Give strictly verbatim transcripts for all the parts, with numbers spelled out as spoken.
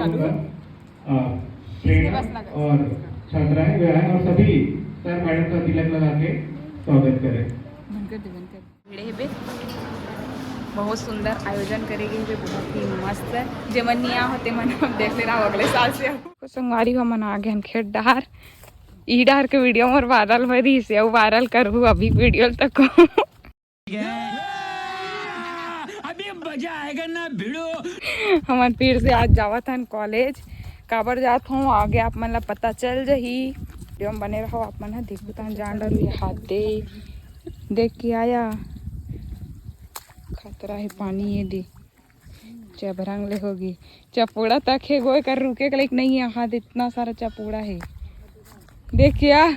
अ, प्रेरणा और छात्राएं, वे आए और सभी सर मैडम का तिलक लगा के स्वागत करें। भिड़े हेबे। बहुत सुंदर आयोजन करे गे हेबे, बहुत ही मस्त। जेमन नइ आए हो तेमन अब देख ले रहा हो अगले साल से। संगवारी हो, हमन आ गे हन खेत डहार। ई डहार के वीडियो मोर वायरल हो रही से, अउ वायरल करहू अभी वीडियो तक। अभी मजा आएगा ना भिड़ो। हमन फिर से आज जावत हन कॉलेज। काबर जात हूँ, आगे आप मन ला पता चल जही। वीडियो में बने रहो, आप मन ह देखो तहन जान डरू। ये हाथ दे, देख के आया, खतरा है पानी। ये दे, चबरंग ले होगी, चपोड़ा तक है, गोय कर रुके के लायक नहीं है। हाथ इतना सारा चपोड़ा है, देख के आ।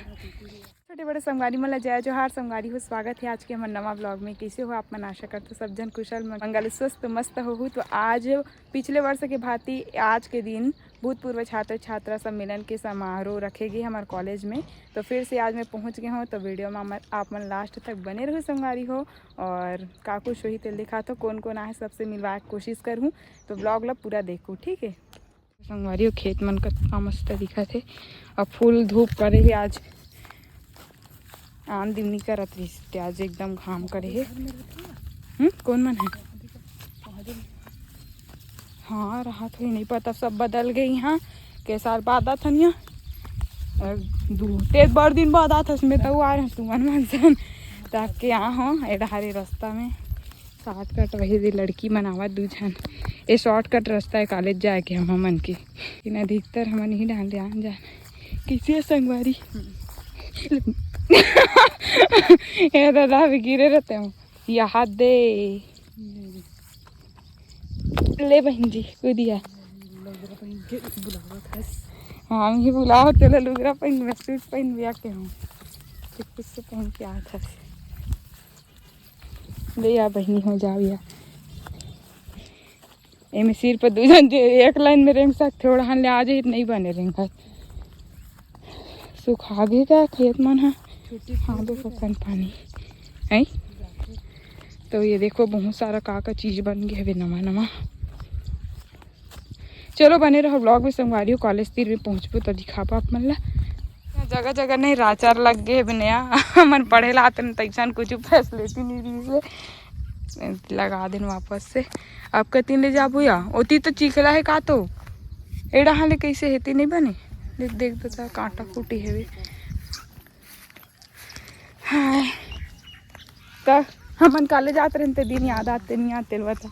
छोटे बड़े संगवारी मन ला जय जोहार। संगवारी हो, स्वागत है आज के हमर नवा ब्लॉग में। कैसे हो आप मन? आशा करथो सब झन कुशल मंगल स्वस्थ मस्त होहू। तो आज पिछले वर्ष के भांति आज के दिन भूतपूर्व छात्र छात्रा सम्मेलन के समारोह रखे गे हमर कॉलेज में। तो फिर से आज मैं पहुंच गए हूँ, तो वीडियो में हमर- आप मन लास्ट तक बने रहू संगवारी हो। और का कुछ होही तेल दिखात हो, कौन कौन आहे सबसे मिलवाए के कोशिश करहूँ। तो ब्लॉग ला पूरा देखू, ठीक है। संगवारी हो, खेत मन कतका मस्त दिखत हे। अब फूल धूप करे हे आज, आन दिन नइ करत रहिस ते, आज एकदम घाम करे हे। हम्म, कौन मन है? हाँ, रहत होही, नहीं पता, सब बदल गे इहाँ। के साल बाद आथन या, अ, दू ते बड़ दिन बाद आथस, मैं तो आ रहे तुमन मन सन, ताके आ हो ए डहारे रास्ता में। शॉर्टकट वही दे लड़की मन आवत दू झन। ए शॉर्टकट रास्ता है कॉलेज जाए के हम, हमन के। लेकिन अधिकतर हमन यही डाहन ले आन जान। कैसे है संगवारी? ए दादा, अभी गिरे रहते हम। यहाँ दे। ले बहन जी, कूदिया। हाँ, हम ही बुलाओ, तेला लुगरा पहन, सूट पहन भी आके हूँ। कुछ से पहन के आत हस। ले या बहिनी हो जाओ या। एमे सिर पर दू झन जे एक लाइन में रेंग सकथे, ओढ़ान ले आ जाही त नहीं बने रेंगत। सुखा गे का खेत मन ह? हाँ, दो पकन पानी है। तो ये देखो, बहुत सारा का का चीज बन गए हवे नवा नवा। चलो बने रहो ब्लॉग में, संगवारी हो, कॉलेज तीर में पहुँचबो तो दिखाबो आप मन ला। जगह जगह नहीं राचार लग गए हवे नया। हमन पढ़े ला आते न तैसन कुछ फैसिलिटी नहीं रही से लगा देन वापस से। अब कतिन ले जाबो या? ओती तो चिखला है का तो? एड़ा हाले कैसे हेती नहीं बने? देख, देख तो ता कांटा खूटी हेवे। हाय। त हमन कॉलेज जात रहन ते दिन याद आते नहीं आते बता।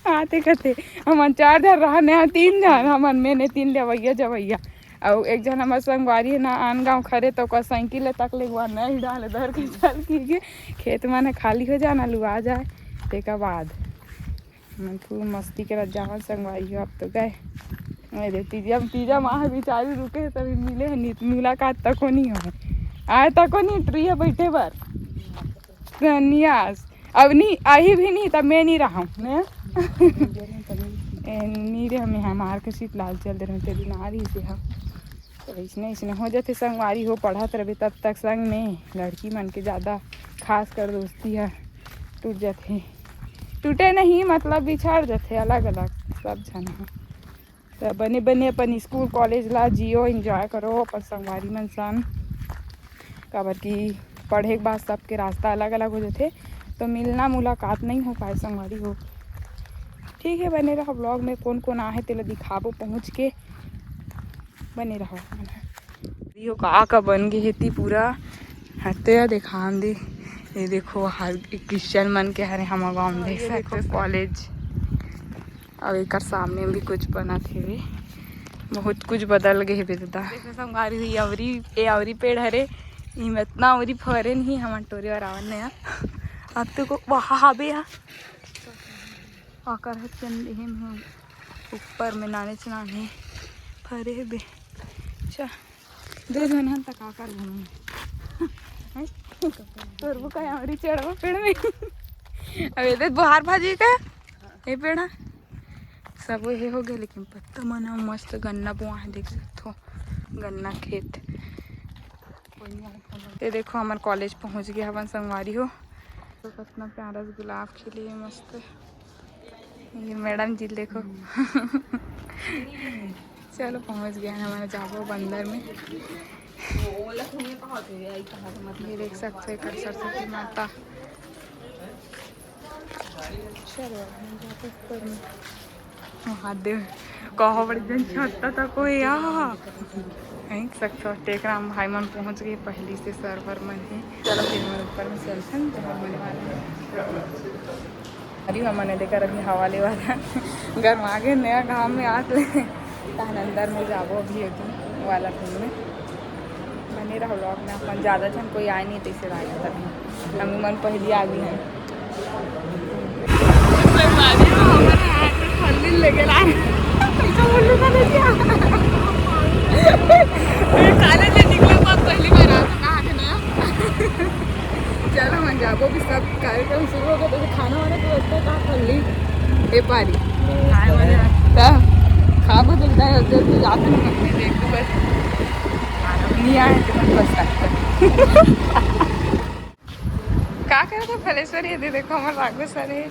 आते कथे हमन चार झन रहने हैं, तीन झन हमन, मैंने तीन जवैया जवैया। अउ एक झन हमर संगवारी है ना, आन गाँव खरे, तो ओकर साइकिल ले तक ले हुआ नहीं डाले, धर के चल की के खेत मन ह खाली हो जाए ना, लुआ जाए, तेकर बाद हमन खूब मस्ती करत जावन संगवारी हो। अब तो गए, अरे तीजा, तीजा माँ ह बिचारी रुके है, तभी मिले है, नहीं मुलाकात तको नहीं हो, आए तको नहीं ट्री है बैठे बर। नियास, अब नहीं, आही भी नहीं, तब मैं नहीं रहा हूँ, ने? ए, नहीं रे, हमें हमार के सीट लाल चल दे रहे, तेरी ना रही से हम। तो इसने, इसने हो जाते संगवारी हो, पढ़त रहे तब तक संग में, लड़की मन के ज़्यादा खास कर दोस्ती है, टूट जाते। टूटे नहीं, मतलब बिछड़ जाते अलग अलग सब झन ह। त बने बने अपन स्कूल कॉलेज ला जियो, एंजॉय करो अपन संगवारी मन सन, काबर कि पढ़े के बाद सबके रास्ता अलग अलग हो जाथे, तो मिलना मुलाकात नहीं हो पाए संगवारी हो। ठीक है, बने रहो ब्लॉग में, कौन कौन आहे तेला दिखाबो पहुँच के, बने रहो। यो का का बन गए हेती पूरा, हत्या देखान दे। ये देखो, हाल क्रिश्चियन मन के हरे, हम गाँव में देख सकते हो कॉलेज। अब एकर सामने भी कुछ बनत हेवे, बहुत कुछ बदल गए हेवे दादा। देखो संगवारी हुई अवरी, ए अवरी पेड़ हरे, इमे इतना अवरी फरे नहीं, हमन टोरे बर आवन नया। अब तो को वहाँ हाबे हा, आकर है चंद एहम है, ऊपर में नाने चनाने फरे हेबे। अच्छा, दो झन हन तक आकर घूमे। हैं? तोर वो का अवरी चढ़वा पेड़ में। अब ये देख बुहार भाजी का, ये पेड़ है। सब ये हो गए, लेकिन पत्ता मन ह मस्त गन्ना बोआ है, देख सकथो गन्ना खेत। ये देखो, हमर कॉलेज पहुंच गया हवन संगवारी हो। तो कितना प्यारा गुलाब खिले है मस्त। ये मैडम जी देखो। चलो, पहुँच गए हैं हमारे जाबो बंदर में। ये देख सकते हैं सरस्वती माता। चलो, अब हम जाते ऊपर में। महादेव, कहो बड़ी जन छत्ता तक कोई आ। देख सकते हो, टेकराम भाई मन पहुँच गए पहली से, server मन ही। चलो, फिर मैं ऊपर में चलते हैं, तो हम होने वाला है। अरे, हमन एदे कर अभी हवा लेवा था। गरमा गे नया घाम में आत ले। तहन अंदर में जाबो अभी एदे वाला रूम में। बने रहो vlog में, अपन ज़्यादा झन कोई आए नहीं, तैसे लागत अभी। हम मन पहली आ गई हैं। लेके ला। पैसा बोलने का नहीं क्या? मैं कॉलेज से निकला, बहुत पहली बार आता नहा के नया। चलो, हम जाबो भी, सब कार्यक्रम शुरू हो गया, तो खाना वाना की व्यवस्था कहाँ कर ली? ए पारी। खाए वाले। तो खाबो तो इतना जल्दी जाते हैं, अपने देख के बस। नहीं आए तो बस। का करत हे फलेश्वरी? ये देखो, हमारे राघव सर है।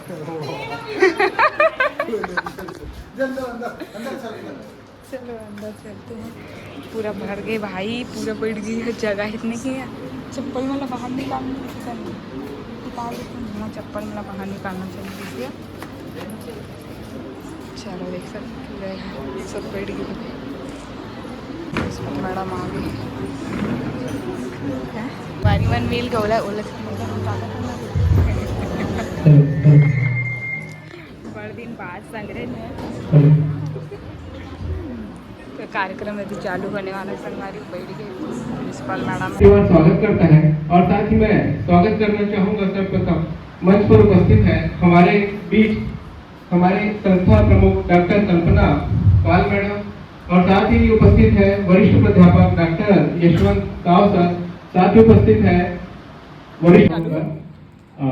चलो, अंदर चलते हैं। पूरा भर गए भाई, पूरा बैठ गई है, जगह इतने की है। चप्पल वाला बाहर निकालना, निकाल लेते हैं। हाँ, चप्पल वाला बाहर निकालना चाहिए, इसलिए। चलो, देख सकते हैं, सब बैठ गए। मैडम आ गई। बारी मन मिल गए, ओला, ओला। बड़ दिन बाद संग रहे हैं। तो कार्यक्रम अभी चालू होने वाला है, संगवारी बैठ गए प्रिंसिपल मैडम। के बाद स्वागत करता है और साथ ही मैं स्वागत करना चाहूँगा सर्वप्रथम मंच पर उपस्थित है हमारे बीच हमारे संस्था प्रमुख डॉक्टर कल्पना पाल मैडम और साथ ही उपस्थित है वरिष्ठ प्राध्यापक डॉक्टर यशवंत साव सर, साथ ही उपस्थित है वरिष्ठ अ,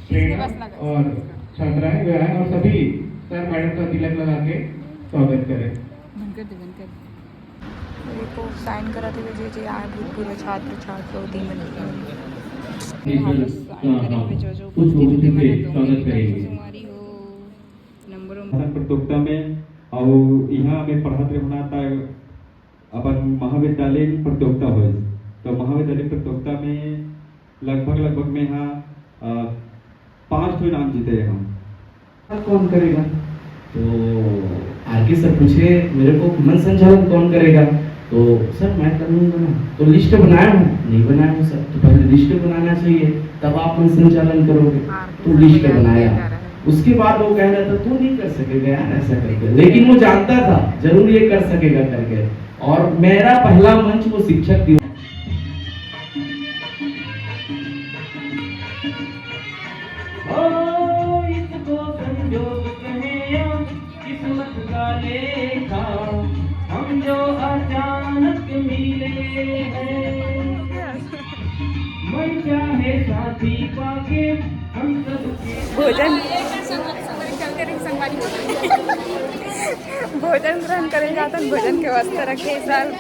ट्रेनर और छात्राएं, वह और सभी सर मैडम का तिलक लगा के स्वागत करें। बंद कर दे, बंद कर दे। देखो, साइन करा थे जे जे आए, भूतपूर्व छात्र छात्र होती मन। हाँ, हाँ। जो जो कुछ उपस्थित होते हैं, तो स्वागत करेंगे। कुमारी हो, नंबर शासन प्रतियोगिता में, और यहाँ में पढ़त रहे होना था अपन महाविद्यालय प्रतियोगिता होय, तो महाविद्यालय प्रतियोगिता में लगभग, लगभग में यहाँ, अ, पाँच ठो इनाम जीते रहे हम। कौन करेगा? तो आरके सर पूछे मेरे को, "मंच संचालन कौन करेगा?" तो, "सर, मैं कर लूँगा ना।" "तो लिस्ट बनाया हूँ?" "नहीं बनाया हूँ सर।" "तो पहले लिस्ट बनाना चाहिए, तब आप मंच संचालन करोगे।" तो लिस्ट बनाया। उसके बाद वो कह रहा था, "तू नहीं कर सकेगा यार ऐसा करके।" लेकिन वो जानता था, जरूर ये कर सकेगा करके। और मेरा पहला मंच वो शिक्षक दिवस। ओ, इसको संजोग कहें या किस्मत का लेखा, हम जो अचानक मिले हैं। मन चाहे साथी पाके हम सबके भोजन, भोजन ग्रहण करे जातन, भोजन के व्यवस्था रखे इस साल।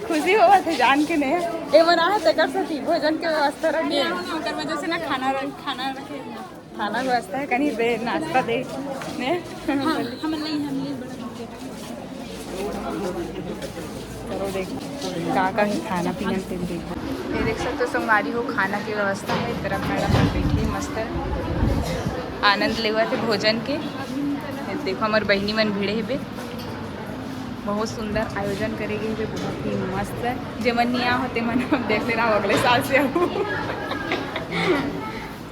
खुशी होवत हे जान के ने, ए मन आहे तेकर सेती भोजन के व्यवस्था रखे। ओकर वजह से ना खाना रख-, खाना रखे ना। खाना व्यवस्था है कहीं दे, नाश्ता दे ने। हाँ, हमन नहीं, हम ले बड़ा। चलो देख, का का है खाना पीना, तेन देखो। ये देख सकते हो संगवारी हो, खाना की व्यवस्था है। इस तरफ मैडम मन बैठी है, मस्त आनंद लेवत हे भोजन के। ये देखो, हमार बहिनी मन भिड़े हेबे, बहुत सुंदर आयोजन करे गे हेबे, बहुत ही मस्त। जे मन नहीं आ होते मन, अब देख लेना, अगले साल से आऊ।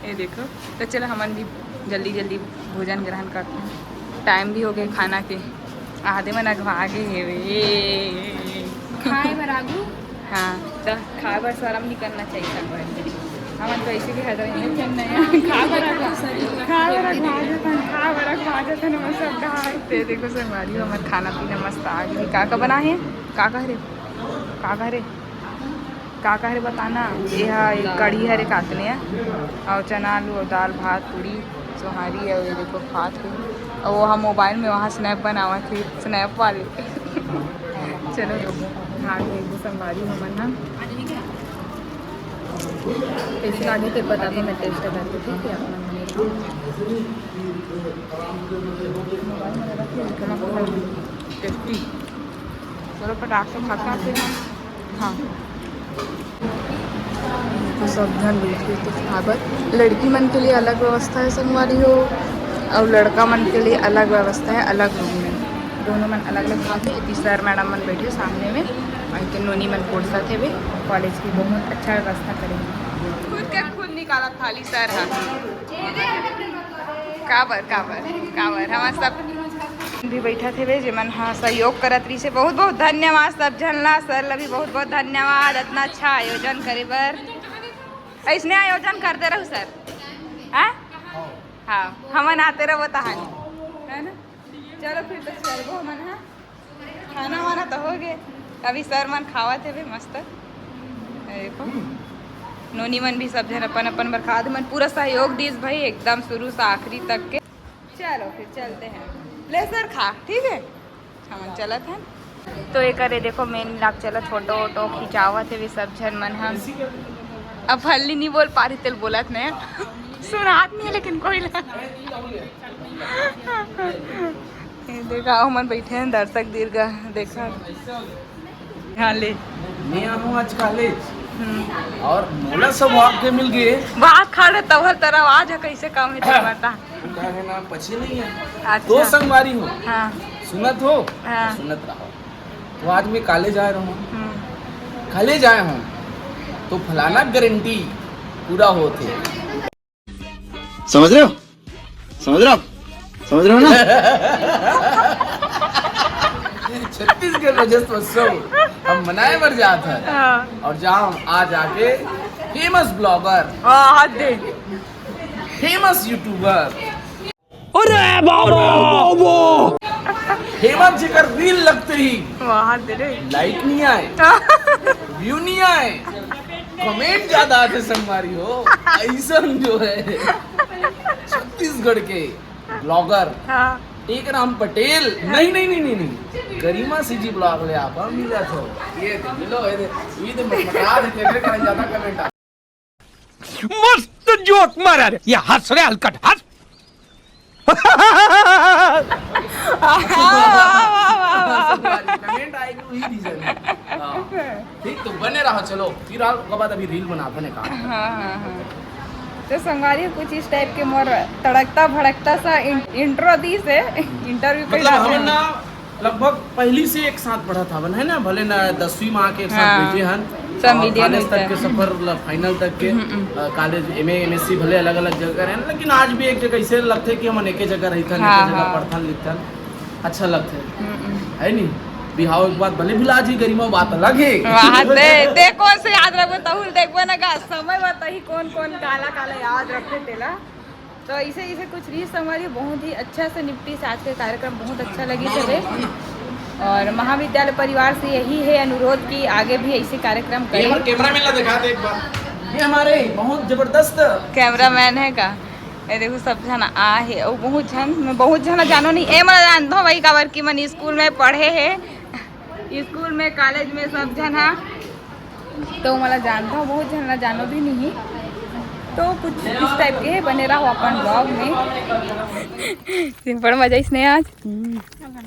ये देखो, तो चलो हमन भी जल्दी जल्दी भोजन ग्रहण करते हैं, टाइम भी हो गए खाना के। आधे मन अघवा गे हेवे। खाए बर आगू। हाँ, तो खाए बर शरम नहीं करना चाहिए सब भाई। हमन तो ऐसे भी हदर नहीं। खाए बर अघवा, खाए बर अघवा जाथन, खाए बर अघवा जाथन, हमन सब डहार। ते देखो संगवारी, हमर खाना पीना मस्त आ गई। का का बना है? का का रे? का का रे? का का हरे बताना, ये हा एक कढ़ी हरे कातने हे, और चना आलू और दाल भात पूरी सोहारी हे, और ये देखो भात हे, और वो हम मोबाइल में वहाँ स्नैप बनावत हे, स्नैप वाले। चलो, खा के एक संगवारी हमन हा। कैसे लागे ते बता दो, मैं टेस्ट करके, ठीक है, अपना। चलो फटाक से खा के आते हैं। हाँ, तो सब झन बैठे तो खाबर। लड़की मन के लिए अलग व्यवस्था है संगवारी हो, और लड़का मन के लिए अलग व्यवस्था है, अलग रूम में। दोनों मन अलग अलग खाते हैं। सर मैडम मन बैठे सामने में, और तो नोनी मन कोर्सा थे वे कॉलेज की बहुत अच्छा व्यवस्था करेंगे। खुद के खुद निकाला थाली सर हा। काबर काबर काबर हमारे सब भी बैठा थे वे, जेमन हा सहयोग करत रही से। बहुत बहुत धन्यवाद सब झन ला। सर ला भी बहुत बहुत धन्यवाद इतना अच्छा आयोजन करे बर। ऐसने आयोजन करते रहू सर। हाँ, हाँ, हमन आते रहो तहानी, है ना? चलो फिर तो चलबो हमन। हाँ, खाना वाना तो हो गए। अभी सर मन खावत हे भी मस्त। देखो, नोनी मन भी सब झन अपन अपन बर खात मन पूरा सहयोग दीस भाई, एकदम शुरू से आखिरी तक के। चलो फिर चलते हैं, ले सर खा, ठीक है, हमन चलत हैं। तो ये करे देखो मेन मिलाप चलत, फोटो वोटो खिंचावत हे भी सब झन मन। हम अब हल्ली नहीं बोल पा रही, तेल बोलत नहीं सुनात नहीं है, लेकिन कोई ना। ये देखा, हमन बैठे हैं दर्शक दीर्घ देखा। हाँ, ले। मैं आहूँ आज कॉलेज हम्म। और मोला सब वहाँ के मिल गए। बात खड़े तब हर तरह आज कैसे काम है तेरे बता। उनका है ना पछे नहीं है। अच्छा। तो संगवारी हो। हाँ। सुनत हो। हाँ। सुनत रहो। तो आज मैं कॉलेज आए रहूँ। हम्म। कॉलेज आए हूँ तो फलाना गारंटी पूरा होत हे। समझ रहे हो? समझ रहे हो आप? समझ रहे हो ना? छत्तीसगढ़ राज्योत्सव हम मनाए बर जात हन। हाँ। और जहाँ हम आज आके फेमस ब्लॉगर, वाह, हद दे। फेमस यूट्यूबर, अरे बाबा, बाबा। हेमंत जी का रील लगते ही वाह, हद दे रे। लाइक नहीं आए, व्यू नहीं आए, कमेंट ज्यादा आते संगवारी हो। ऐसा जो है छत्तीसगढ़ के ब्लॉगर हाँ। टेकराम पटेल, नहीं, नहीं, नहीं, नहीं, नहीं, गरिमा सीजी ब्लॉग ले आप, हाँ, मिला तो। ये दे, मिलो, ये दे, ये दे, मटमटा दे, तेरे का ज्यादा कमेंट आ। मस्त जोक मारा रे, ये हंस रे हलकट, हंस। कमेंट आएगी वही रीजन है। हाँ। ठीक, तो बने रहो, चलो, फिर ओकर बाद अभी रील बनाते हैं का। हाँ, हाँ, हाँ। तो संगवारी कुछ इस टाइप के मोर तड़कता भड़कता सा इन-, इंट्रो दी से इंटरव्यू पे मतलब जाते हमन हैं। ना लगभग पहली से एक साथ पढ़त हवन, है ना, भले ना दसवीं में आके एक साथ हाँ, बैठे हन सब और मीडियम कॉलेज होता तक है। के सफर, मतलब फाइनल तक के, हम्म, हम्म। अ, कॉलेज, एमए, एमएससी भले अलग-अलग जगह रहन, लेकिन आज भी एक जगह ऐसे लगथे कि हमन एके जगह रहिथन, हाँ, एके जगह हाँ। पढ़थन लिखथन, अच्छा लगथे, हम्म, हम्म। है नी? बिहाव के बाद भले भुला जी गरिमा, बात अलग है। वहाँ ते, ते कौन से याद रखबे, तहुल देखबे ना का समय बताही कौन कौन काला काला याद रखथे तेला। तो ऐसे ऐसे कुछ रीत संगवारी बहुत ही अच्छा से निपटी से आज के कार्यक्रम बहुत अच्छा लगी सभी। और महाविद्यालय परिवार से यही है अनुरोध कि आगे भी ऐसे कार्यक्रम करें। कैमरामैन ला दिखा दे एक बार। ये हमारे बहुत जबरदस्त कैमरामैन है का? ये देखो सब झन आ है, वो बहुत झन, मैं बहुत झन जानो नहीं, ए मैं जानता हूँ भाई काबर कि मन स्कूल में पढ़े है, स्कूल में, कॉलेज में सब झन हा। तो मोला जानता हूँ, बहुत झन ला जानो भी नहीं। तो कुछ इस टाइप के बने रहो अपन ब्लॉग में। बड़ा मजा इसने आज।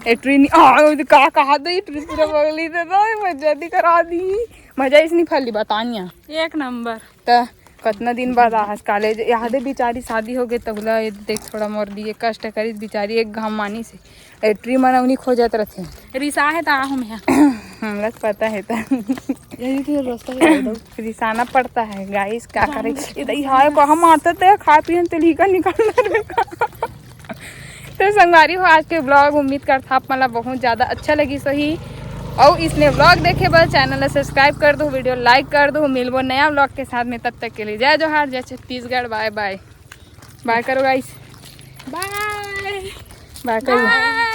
एट्री नहीं, आ, वो तो का कहा दो, एट्री पूरा बगली दे दो, मजा नहीं करा दी। मजा इसने फली बतानिया। एक नंबर। त कतना दिन बाद आज कॉलेज, यादे बिचारी शादी हो गए, तहुला ये देख थोड़ा मोर लिए कष्ट करिस बिचारी, एक घाम मानी से। एट्री मन उनी खोजत रथे। रिसा है त आहूँ मैं। हमला तो पता है त। यही तो रास्ता है, जाओ। रिसाना पड़ता है, गाइस, का करे? ये दई हाय, कहाँ मारता ते, खाए पिए ते लीका निकाल रहे का। तो संगवारी हो, आज के ब्लॉग उम्मीद करथा आप मन ला बहुत ज़्यादा अच्छा लगी सही। और इसने ब्लॉग देखे बर चैनल ला सब्सक्राइब कर दो, वीडियो लाइक कर दो। मिलबो नया ब्लॉग के साथ में, तब तक के लिए जय जोहार, जय छत्तीसगढ़, बाय बाय। बाय करो गाइस। बाय। बाय करो। बाय।